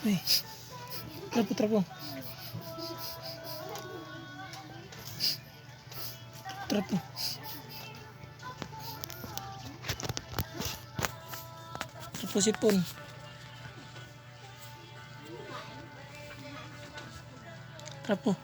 Uy. Trapo, trapo. Trapo. Trapo sipon. Trapo.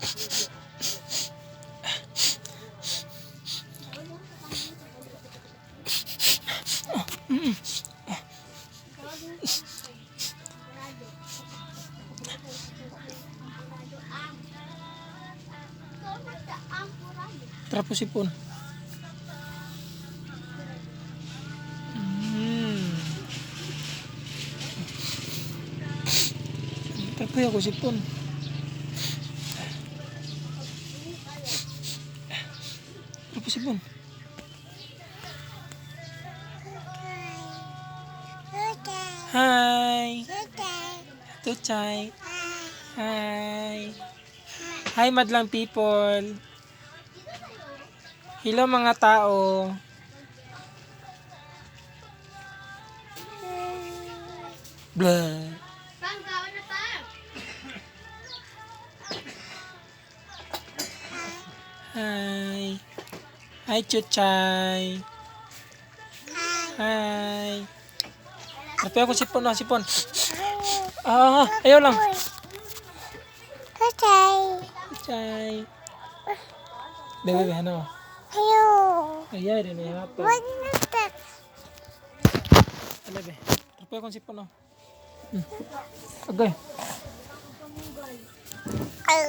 Trapo sipon. Trapo ako sipon. Trapo sipon. Hi. Tuchay. Hi. Hi, madlang people. Hello, mga tao. Blah. Pam, kaon na, Pam. Hi. Hi, Chuchay. Hi. Trapo ako sipon, ah, sipon. Ah, ayaw lang. Chuchay. Bebe, bebe, ano? Ayaw, din ay hapon. Ano be? Trapo akong sipon, oh. Agay. Hi,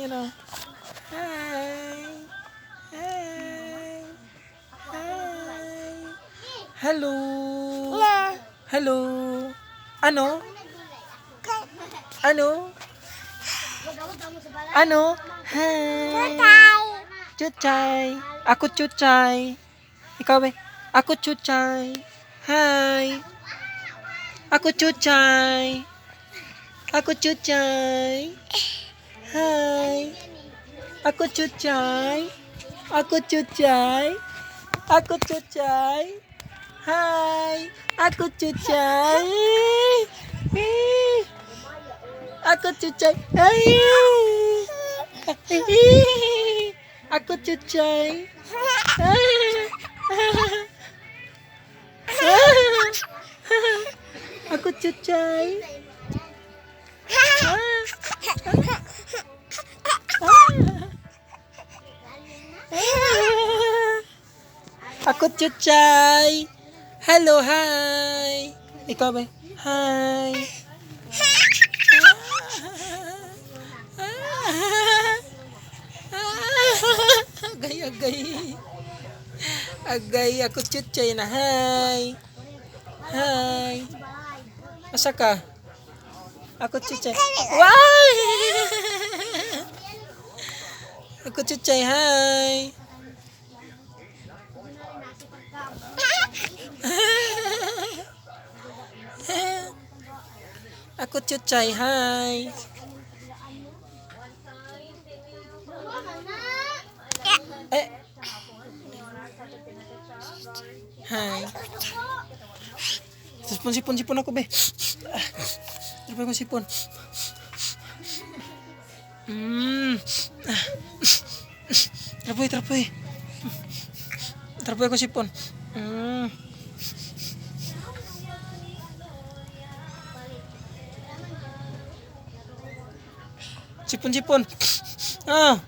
ano? Hi. Hi. Hi. Hello. Hello. Ano? Ano? Ano? Hi. Chuchay. Ako chuchay. Ikaw be? Ako chuchay. Hi. Ako chuchay. Ako chuchay. Hi. Ako chuchay. Ako chuchay. Ako chuchay. Hi. Ako chuchay. Eh. Ako chuchay. Ay. Ako chuchay. Ako chuchay. Ako chuchay. Hello, hi. Ikaw ba? Hi. Agay, agay. Agay, ako chuchay na. Hi. Hi. Asa ka? Ako chuchay. Why? Ako chuchay, hi. Ako chuchay, hi. Eh. Hi. Sipon, sipon, sipon ako, be. Sipon ako, sipon. Trapoy, trapoy. Trapoy ako, sipon. Sipon, sipon. Ah.